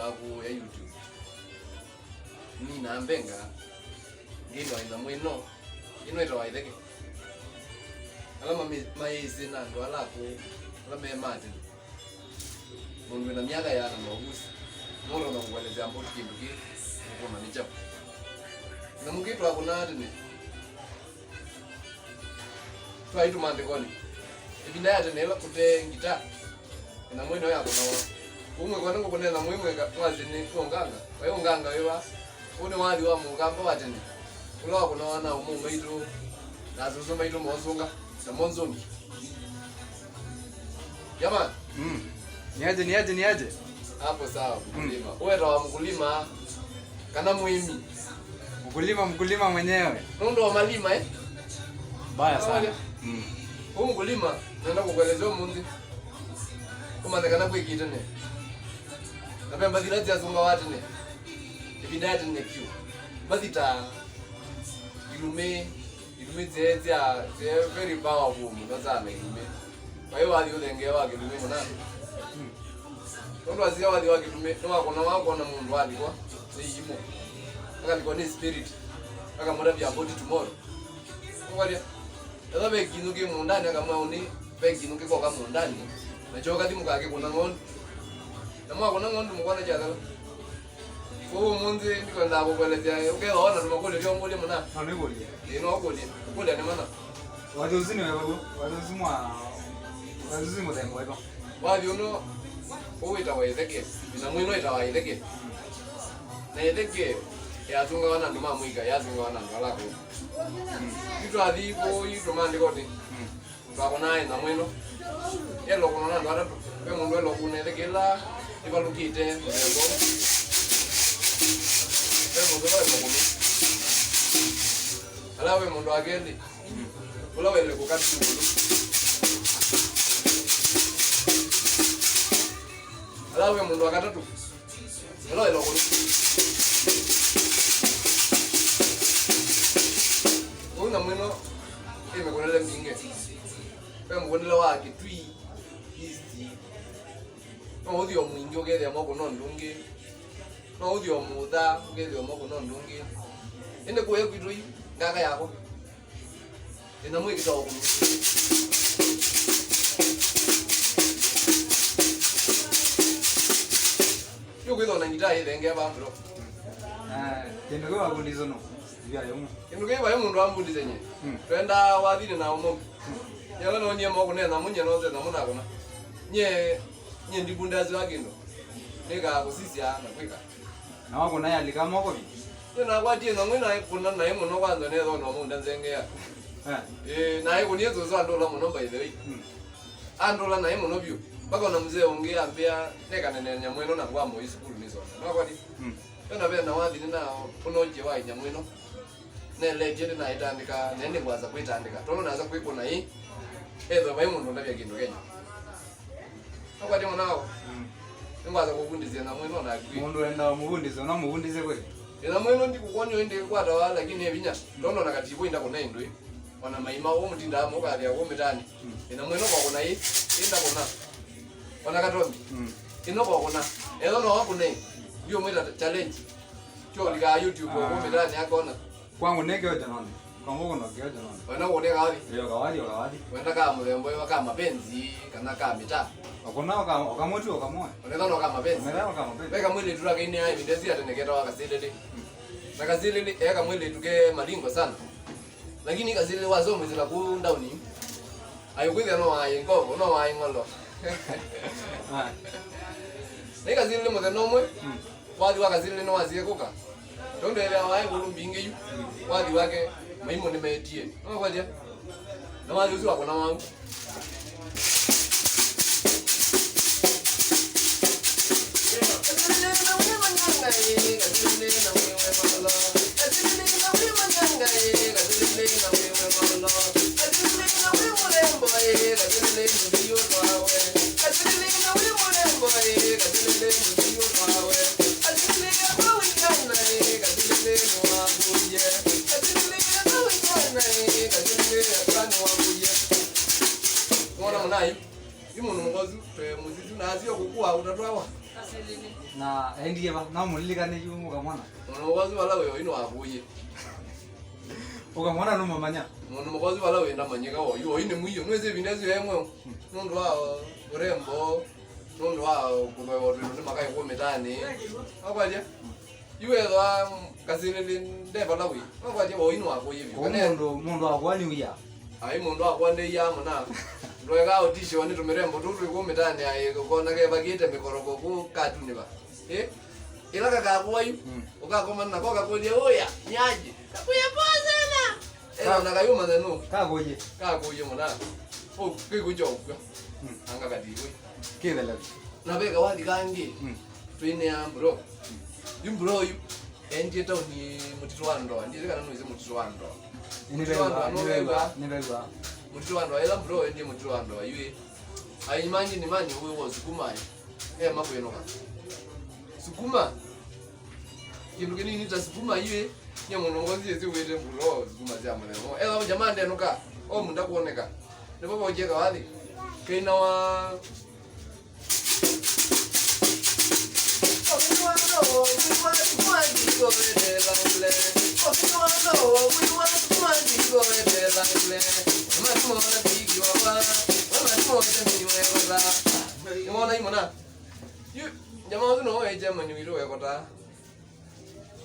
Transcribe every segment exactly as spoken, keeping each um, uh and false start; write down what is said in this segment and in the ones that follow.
Aku ya YouTube. Nĩ na mbenga. Ngĩnwa ĩnyamũ ĩno. Ĩno ĩtawa ĩtheke. Ala mami-, mayĩsĩ na andũ ala akũũ, ala me ma tene. Mũndũ wĩna myaka ya na mavusi, nũtonya kũkũelesya mbũti kĩndũ kĩ, ũkũna nĩ kyaũ. Kĩnyamũ kĩ twakũnaa tene, twaĩ tũmaandĩkonĩ. Ĩvinda ya tene ĩla kũte ngita, ĩnyamũ ĩno yakũnawa. Ũmwe kwenda ngũkũne ĩnyamũ ĩmwe ka-, wasĩ nĩ ũnganga. Waĩ ũnganga wĩva? Ũũ nĩ wathi wa mũkamba wa tene, ũla wakũnawa na ũmũ maitũ, na asusũ maitũ mosunga, na monzongi. Jamani. Mm. Niaje, niaje, niaje? Hapo sawa, mkulima. Mm. Uwe tawa mkulima, kana muimi. Mkulima, mkulima mwenyewe. Nũndũ wa malima, eh? Mbaya sana. Sawa. Mm. Huu mkulima, naenda kukuelezea ũmũnthĩ. Ũmanye kana kwĩkĩte ne. Na pemba thila tia sunga wa tene. Ĩvinda ya tene vyũ. Mathita. Ilumĩ. Ilumĩ tse, tse, tse very powerful mũno sana ilumĩ. Kwa hiyo wathi ũthengee wa kĩlumĩ mũna. Nũndũ asia wathi wa kĩlumĩ, nĩwakũna wakũona mũndũ alikwa nĩ iimũ. Akalikwa nĩ spirit. Akamũtavya about tomorrow. Ũkalya. Ethwa ve kĩnyũ kĩ mũũndanĩ, akamwĩa ũnĩ ve kĩnyũ kĩkoka mũũndanĩ. Na kyo kathi mũkakĩkũna ng'ondu. Na mwakũna ng'ondu mũkona kyathala. Kwoou ũmũnthĩ ndikwendaa kũkũelesya, ũkethwa wona tũmakũlyo tyo ngũlye mũna. No nĩkũlye. Ĩĩ, no ũkũlye. Ũkũlya nĩ mana. Wathi ũsu nĩ weva w'o. Wathi ũsu mwa, wathi ũsu nĩ mũthemba weva. Wathi ũno ũwĩtawa ĩtheke. Ĩnyamũ ĩno ĩtawa ĩtheke. Na ĩtheke yasungawa na andũ ma mũika, yasungawa na andũ ala akũũ. Mm. Yu twathi kũu yu tũmaandĩkonĩ. Mm. Twakũnaa ĩnyamũ ĩno. Yelokũnwa na andũ atatũ. Ve mũndũ elokũna ĩtheke ĩla ĩvalũkĩte mũthemba ũũ. Ve mũndũ ũla welokũna. Ala ve mũndũ wa kelĩ. Ũla wele kũkata ĩũlũ. Ala ve mũndũ wa katatũ. Ĩla ĩlokũnĩ. Ũu nyamũ ĩno ĩ mĩkũnĩle mingĩ. Ve mũkũnĩle wa Kĩtui East. No ũthi o Mwingi ũkethĩa mokũna ũndũ ũngĩ. No ũthi o Mũtha ũkethĩa mokũna ũndũ ũngĩ. Ĩndĩ kũya kwitũ yu, ngaka yakwa. Ĩnyamũ ĩkĩtawa ũkũnũ. Yu kwĩthwa na ngitaa ĩthengee vaa mbũlo. Ah, kĩndũ kĩ wavundisye no, ivya yũmwe. Kĩndũ kĩ vaĩ mũndũ ambundisye nye. Mm. Twendaa wathinĩ na ũmwe. Mm. Yala nonie mokũna ĩnyamũ nye nose ĩnyamũ nakũna. Nye, nye ndivundasya kĩndũ. Nĩkaa kũsisya na kwĩka. Na wakũna yalika moko vi? Nĩ nakwatie ĩnyamũ ĩnaĩ kũna naĩ mũno kwanza nethona mũnda nzengea. Eh. Ĩĩ, naĩ kũnie sũsũ andũla mũno by the way. Mm. Andũla naĩ mũno vyũ. Mpaka ona mzee ũngĩ ambĩa nekanene nyamũ ĩno na ngwamũi sukulu nĩsoma. Nakwati? Mm. Yona vena wathi nĩ na ũnongie wa nyamũ ĩno. Neletie nĩnaĩtandĩka, na ĩndĩ ngwasa kwĩtandĩka. Tondũ nasa kwĩkũna ĩ, ethwa vai mũndũ ndavya kĩndũ Kenya. Nakwati mũnao. Mm. Nĩngwasa kũvundĩsya ĩnyamũ ĩno naku. Mũndũ endaa mũvundĩsye, no mũvundĩsye kweli? Ĩnyamũ ĩno ndikũkwony'a ĩndĩ ĩkwatawa, lakini ĩ vinya. Tondũ ona kativũ indakũna ĩndũ ĩ. Ona maima ũũ mũtindaa mũkathĩa ũũ mĩtaanĩ. Mm. Ĩnyamũ ĩno kwakũna ĩ, ĩndakũna. Ona katombi. Mm. Ĩno kwakũna. Ethwa no wakũne. Ndiũmwĩta challenge. Kyo ũlikaa YouTube ũũ mĩtaanĩ akona. Kwangu nĩ kĩo janoni. Kwangu kũna kĩo janoni. Wenda kũnĩa kawathi? Ĩyo kawathi, o kawathi. Wenda ka mũthemba ũyũ, ka mapenzi, kana ka mĩtaa? Ũkũna, ũka-, ũkamũtua, ũkamoe. Wenda no ka mapenzi? Ũmethĩa ũka mapenzi. Ve kamwĩlĩtu tũla kainĩaa ĩvinda ĩsu ya tene ketawa Kasilĩlĩ. Na Kasilĩlĩ e kamwĩlĩtu ke malingo sana. Lakini Kasilĩlĩ wasomwĩsĩla kũu ndauni. Ayũkwĩthĩa no waĩ ngovo, no waĩ ng'olo. Ah. Na Kasilĩlĩ mũthenya ũmwe, mm. Wathi wa Kasilĩlĩ nĩwasie kũka. Tondũ ethĩawa e ngũlũ mbingĩ yu, wathi wake, maimũ nĩmeetie. Nĩwakwatya? Na wathi ũsu wakũna wau. Mwana mũnayu, yu mũndũ mũkosu, twe mũsisyu, na asio kũkua ũtatwawa. Na endie va, no mũlilikane yu mũkamwona. Mũndũ mũkosi vala wĩ oyu nĩwakũie. Ũkamwona nũmamanya. Mũndũ mũkosi vala wĩ ndamanyĩka oyu, oyu nĩ mwiyo. Nĩwĩsĩ ĩvinda ĩsu emwe nũndũ wa ũrembo, nũndũ wa kũthoewa twĩndũ nĩ makaĩ kũmĩtaanĩ. Akwatya? Yu ethwa kasilĩlĩ nde vala wĩ. Akwatya oyu nĩwakũie vyũ. Kũu mũndũ, mũndũ wakwa nĩ wia. Ai, mũndũ wakwa ndeiaa mũna. Ndweka ũtisyo nĩ tũmĩrembo tũu twĩ kũu mĩtaanĩ, ai, ũkona kevakĩte mĩkoroko kũu katunĩ va. Ĩ? Ĩla kakakũa yu, mm, ũkakomana nako kakũlye, "Ũya, nyaji?" Kakũya, "Poa sana." Ela na kayũmanya nũ. Kakũie. Kakũie mũna. Ũu kĩkw'ũ kyokw'a. Mm. Anga katiwĩ. Kĩthela. Na ve kawathi kangĩ. Mm. Twĩnĩa mbro. Yu mbro yu. Endie tauni mũtitũ wa ndoa. Ndiĩsĩ kana nũĩsĩ mũtitũ wa ndoa. Mũtitũ wa ndoa, nĩwew'a, nũwew'a? Nĩwew'a. Mũtitũ wa ndoa, ĩla mbro endie mũtitũ wa ndoa, yu ĩ. I imagine man ũĩ wa sukuma ĩ. E makwĩnũka. Sukuma. Kĩndũ kĩnini ta sukuma yu ĩ. Nye mũnongozi ĩsĩ wĩte mbro sukuma sya mũthemba. Ela jamaa ndenũka. O mũnda kuoneka. Nĩvo vaũkie kawathi. Kaina wa Nĩwona imona? Yu, jamaa ũsu no we chairman witũ wekota.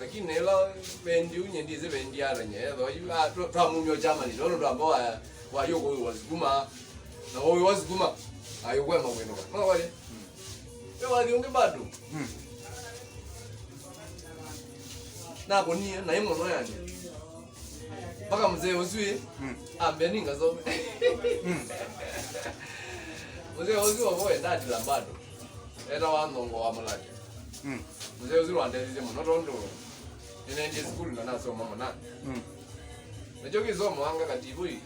Lakini ĩla vendi unye ndizi vendi aranye etho yu, ah, twa- twamumya Germany, ndono twamba wa wa yuko wa sukuma. Na wewe wa sukuma. Ayo kwa mamwino. No wale. Yo wathi unge bado. Mm. Na konie na imo no yani. Mpaka mzee ũsu ĩ. Mm. Ambe ninga zo. Mm. Mzee ũsu wa boy ndati la bado. Eta wa nongo wa mulaki. Mm. Mũseo ũsu nĩwandethĩie mũno tondũ nĩnaendie sukulu na nasoma mũno. Mm. Nakyo kĩsomo anga kativũi,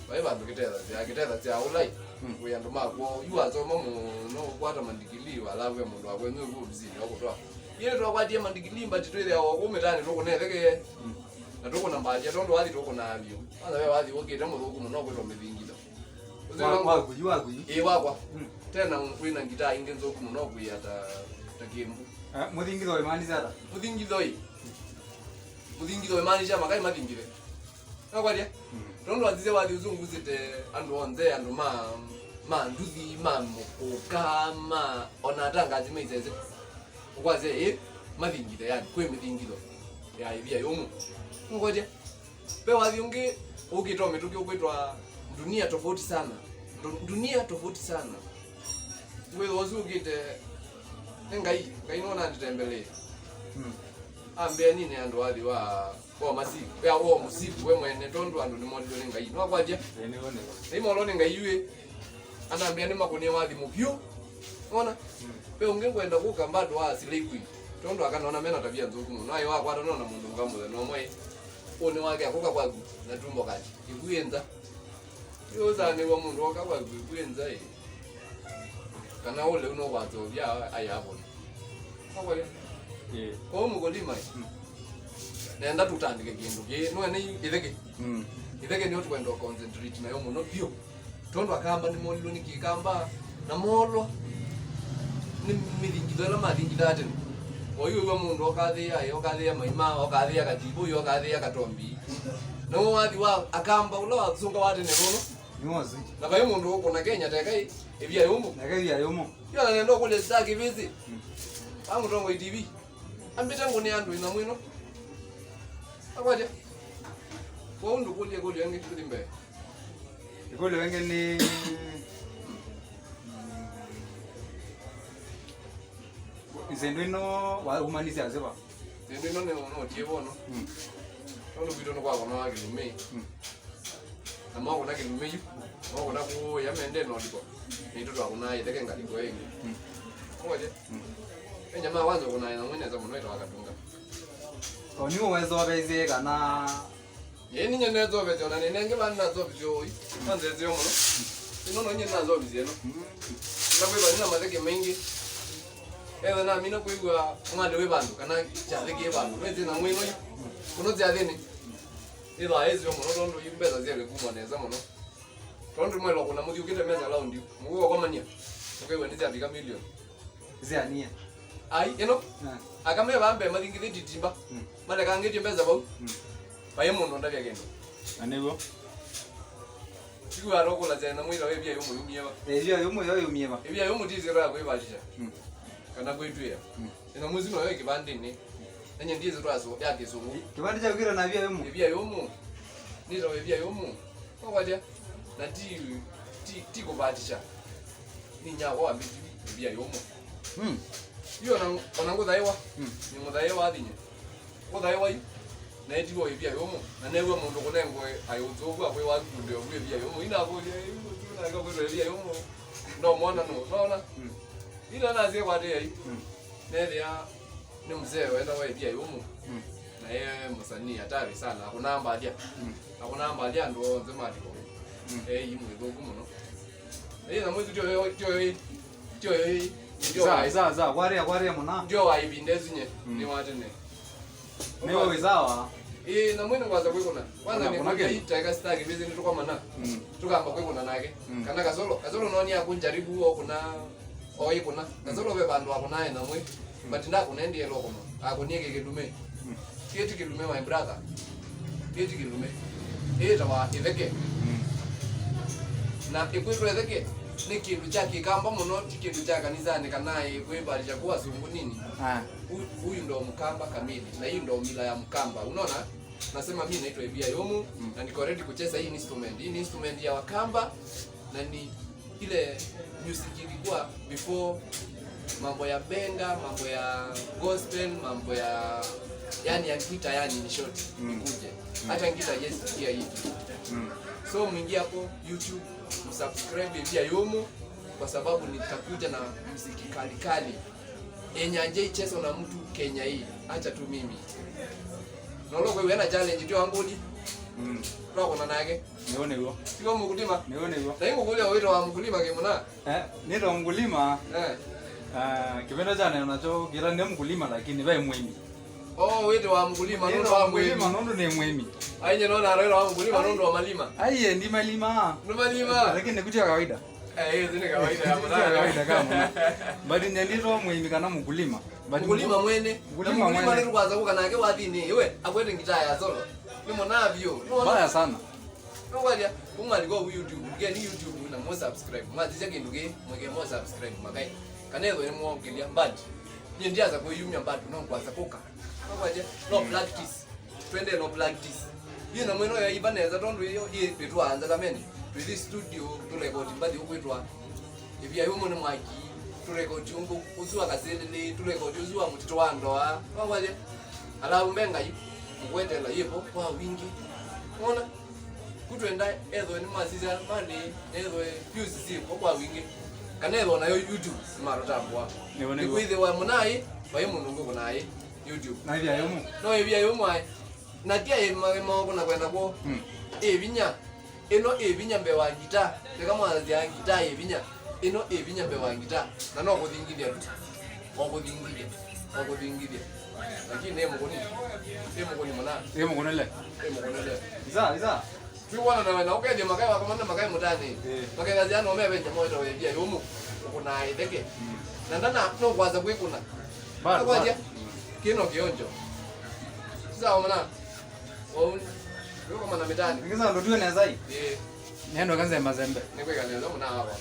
vai vandũ kĩtethasya, kĩtethasya ũlai. Mm. Wĩ andũ makw'o, yu wasoma mũno, ũkwata mandikilii, alavu ve mũndũ wakwenyu ũku ovisinĩ wakũtwaa. Yĩĩ twakwatie mandikilii, but twĩthĩawa kũu mĩtaanĩ tũkũna ĩtheke. Mm. Na tũkũna mbatia tondũ wathi tũkũnaa vyũ. Kwanza ve wathi ũkĩte mũthũku mũno kwĩtwa mĩthingitho. Wa- waku yu, waku yu. Ĩĩ, wakwa. Mm. Tena wĩna ngitaa ingĩ nthũku mũno kwĩa ta, ta kĩmbu. Eh, mũthingitho wĩmaanisha ata? Mũthingitho ĩ. Mũthingitho wĩmaanisha makai mathingithe. Nakwatya? Mm. Tondũ wasisya wathi ũsu ngusĩte andũ onthe, andũ ma, ma nduthi, ma mũkũka, ma, ona atangazi ma isese. Ũkwasya ĩ, mathingithe, yani, kwĩ mĩthingitho ya ĩvia yũmũ. Nũkwatya? Ve wathi ũngĩ ũkĩte o mĩtũkĩ ũkwĩtwa Dunia Tofauti Sana. Ndu- Dunia Tofauti Sana. Wĩthwa ũsu ũkĩte nĩ Ngai, Ngai nĩwe ũnanĩtembelee. Mm. Ambĩa nine andũ wathi wa, wa masiku, ya wa musiku we mwene, tondũ andũ nĩmolilwe nĩ Ngai. Nĩwakwatya? Ĩĩ, nĩwoneka. Nĩmolwa nĩ Ngai yu ĩ. Anambĩa nĩmakũnie wathi mũvyũ. Wona? Mm. Ve ũngĩ ngwenda kũka mbandũ wa Slay Queen. Tondũ akanona mena tavia nthũku mũno. Aĩ wakwatana na mũndũ nga mũthenya ũmwe. Ũnĩ wake akũka kwaku na tumbo kati. Ĩku ĩ nza. Yu ũsanĩw'a mũndũ oka kwaku ĩku ĩ nza ĩ. Kana ũleu no kwatũvya ayavona. Akwale. Ĩĩ. Kwa mũkulima ĩ. Mm. Nenda tũtandĩke kĩndũ kĩ. Nũene itheke. Mm. Itheke nĩyo tũkwenda concentrate nayo mũno vyũ. Tondũ akamba nĩmolilwe nĩ kĩkamba, na molwa nĩ mĩthingitho ĩla mathingithaa tene. Oyu wĩw'a mũndũ okathĩĩa ĩ, okathĩĩa maima, okathĩĩa kativũi, okathĩĩa katombi. Na ũũ wathi wa akamba ũla wasũngawa tene mũno. Nĩwosu. Na vai mũndũ ũkũna Kenya teka ĩ, ĩvia yũmũ. Nake ĩvia yũmũ. Yo na nenda ũkũlya star kĩvĩsĩ. Mm. A mũtongoi T V. Ambĩte ngũnĩ andũ ĩna mwĩno. Akwatya. Kwa ũndũ kũlya kũlya ĩngĩ tũthi mbee. Ĩkũlyo ĩngĩ nĩ, ĩsĩndũ ĩno wa umanisya nzĩva? Ĩsĩndũ ĩno nĩ ũnotie wono. Mm. Tondũ kwitũ nĩ kwakũnawa kĩlumĩ. Mm. Na mokũna kĩlumĩ yu, mokũna kũũya mende noliko. Nĩtũ twakũnaa ĩtheke ngalĩko ĩngĩ. Mm. Ngoje. Mm. Enya ma wanza kũna ĩna mwene za mũno ĩtawa Katunga. Oni wezovezie kana Ĩĩ, ninyie nĩnetsovetye, o na nĩnenge vaa nĩnatsovisye ũĩ. Nĩnanzeseo mũno. Ĩno no nyie nĩnatsovisye ĩno. Ĩla kwĩthwa nĩ na matheke maingĩ. Ethwa namina kwĩw'a mwalĩ wĩ vandũ, kana kyathĩ kĩ vandũ. Nĩsĩ na mwĩno yu. Kũno syathĩnĩ. Ĩthwa ĩseo mũno tondũ yu mbesa syelwe kuma nesa mũno. Tondũ mwelwa kũna mũthiũkĩte mesa laundi. Mũkũkomania. Ũkĩw'a nĩsyavika milioni. Zianie. Ai, ĩno. Eh. Aka me vambe mathingithĩtie timba. Mm. Malekangĩtie mbesa vau. Mm. Vai mũndũ ndavya kĩndũ. Na nĩw'o. Tiku arokũla tena mwĩla we vya yũmũ yũmie va. Eh, vya yũmũ yo yũmie va. Vya yũmũ tizero ya kwĩvatisha. Mm. Kana kwĩtwĩa. Mm. Ĩno mwĩsu noyo kĩvandĩnĩ. Nenye ndizo twaso ya kĩsũngũ. Kĩvandĩ kya kwĩra na vya yũmũ. Vya yũmũ. Nĩtawa vya yũmũ. Kwakwatia, na ti, ti, ti kũvatisha. Nĩ nyakwa wa mbĩti ĩvia yũmũ. Mm. Yu ona, ona ngũthaĩwa. Mm. Nĩ mũthaĩwa athinye. Ngũthaĩwa yu, na ĩtiwa ĩvia yũmũ. Na new'a mũndũ kũnengwe ayĩ ũthũku akwĩwa kundĩ ovu ĩvia yũmũ. Inakũlya, ĩ, mũtu nake kwĩtwa ĩvia yũmũ. Ndomwona nũ, nona? Mm. Ila nasie kwatĩĩa yu. Mm. Nethĩa nĩ mzee wenda wa ĩvia yũmũ. Mm. Na ye mũsanii hatari sana. Akũnaa mbalia. Mm. Akũnaa mbalia andũ onthe maliko. Mm. Ei, mwĩthũku mũno. Ei, na mwĩtu tio yo, tio yo, tio yo, tio za, wa, za, za, kwaria, kwaria mũna. Tio wa ĩvinda ĩsu nye, mm, nĩ wa tene. Nĩ wa wĩzawa. Ĩĩ, na mwene kwanza kwĩkũna. Kwanza nĩ kũna kũna kĩndũ. Itaeka sitaki bizi nĩ tũkomana. Mm. Tũkamba kwĩkũna nake. Mm. Kana Kasolo, Kasolo noni akũnjaribu o kũna, o ĩkũna. Mm. Kasolo ve vandũ akũnae na mwĩ. Mm. But ndakũna ndielo kũna. Akũnie kĩkĩlume. Mm. Kĩti kĩlume, my brother. Kĩti kĩlume. Ĩtawa ĩtheke. Mm. Na ĩkwĩtwa ĩtheke nĩ kĩndũ kya kĩkamba mũno, ti kĩndũ kya kanisanĩ kana ĩkwĩvatisha kwa sungu nini. Ah. Hu-, huyu ndo Mkamba kamili, na hii ndo mila ya Mkamba. Unaona? Nasema mimi naitwa Ivia Yomu, mm, na niko ready kucheza hii instrument. Hii ni instrument ya Wakamba, na ni ile music ilikuwa before mambo ya benga, mambo ya gospel, mambo ya, yani, ya ngita, yani, in short, mm, ikuje. Mm. Hata ngita, yes, pia hivi. Mm. So, mwingie hapo YouTube, msubscribe Ivia Yomu, kwa sababu nitakuja na muziki kali kali. Yenye haijachezwa na mtu Kenya hii. Acha tu mimi. Nolo kwa wena challenge ndio angudi. Mm. Roko na nake. Nĩw'o, nĩw'o. Sio mkulima. Nĩw'o, nĩw'o. Na hiyo kulia wito wa mkulima kimuna. Eh, nĩtawa mkulima. Eh. Ah, kĩvĩndũ kya neno nakyo kĩtanĩe mkulima lakini ve mwĩmi. Oh, wito wa mkulima nũndũ wa mwĩmi. Nĩtawa mkulima nũndũ nĩ mwĩmi. Ainye nona wito wa mkulima nũndũ wa malima. Aiye, ndi malima. Nĩ malima. Lakini nĩ kũtia kawaida. Eh, hiyo ni kawaida ya mwana. Kawaida kama. But nĩ ndito mwĩmi kana mkulima. But mkulima mwene. Mkulima mwene. Mkulima nĩ kwanza kuka nake wathini. Iwe akwete ngitaa ya solo. Nĩ mwana bio. Mbaya sana. Nũkwatya, kumwandĩka ũu YouTube, ngeni YouTube na mũ subscribe. Mwathĩsya kĩndũ kĩ, mwĩke mũ subscribe, makai. Kana ethwe nĩ mwokĩlya bad. Nye ndiasa kwĩyumya bad, no kwasa kũka. Nũkwatya, no practice. Twende no practice. Yĩ na mwĩno ya iva nesa, tondũ ĩyo, yĩ, nĩtwaanza kamene. Twĩthi studio, tũrekodi mbathi ũkwĩtwa. Ĩvia yũmũ nĩ mwaki, tũrekodi ũngũ, ũsu wa kasĩlĩlĩ, tũrekodi ũsu wa mũtitũ wa ndoa. Nũkwatya, alavu mbe Ngai, mũkwetela yĩvo kwa wingĩ. Wona? Kũtwenda ethwe nĩ masisya mali, ethwe views syĩko kwa wingĩ. Kana ethwe nayo YouTube matũtambũa. Nĩw'o, nĩw'o. Nĩkwĩthĩwa mũnaĩ, vai mũndũ ngũkũ naĩ YouTube. Na ĩvia yũmũ. No ĩvia yũmũ aĩ. Na kia ĩ magema oko na kwenda kw'o. Mm. Ĩ vinya. Ĩno ĩ vinya mbee wa ngita. Teka mwathasya ngita ĩ vinya. Ĩno ĩ vinya mbee wa ngita. Na no kũthingithya tu. O kũthingithya. O kũthingithya. Lakini ĩ mũkũni. Ĩ mũkũni mũna. Ĩ mũkũnĩle. Ĩ mũkũnĩle. Isa, isa. Twĩwona na wena, ũkethĩa makai wakomana makai mũtani. Eh. Makethasya no meve nyamũ ĩtawa ĩvia yũmũ, ũkũnaa ĩtheke. Mm. Na ndana, no kwanza kwĩkũna. Bado, akwatya, bado. Kĩno kĩonjo. Sawa, mwana? Wau, wĩkomana mĩtani. Ngisa ndo tuwe nesa ĩ. Eh. Nendo kanze mazembe. Nĩkwĩka nesa mũna hawa.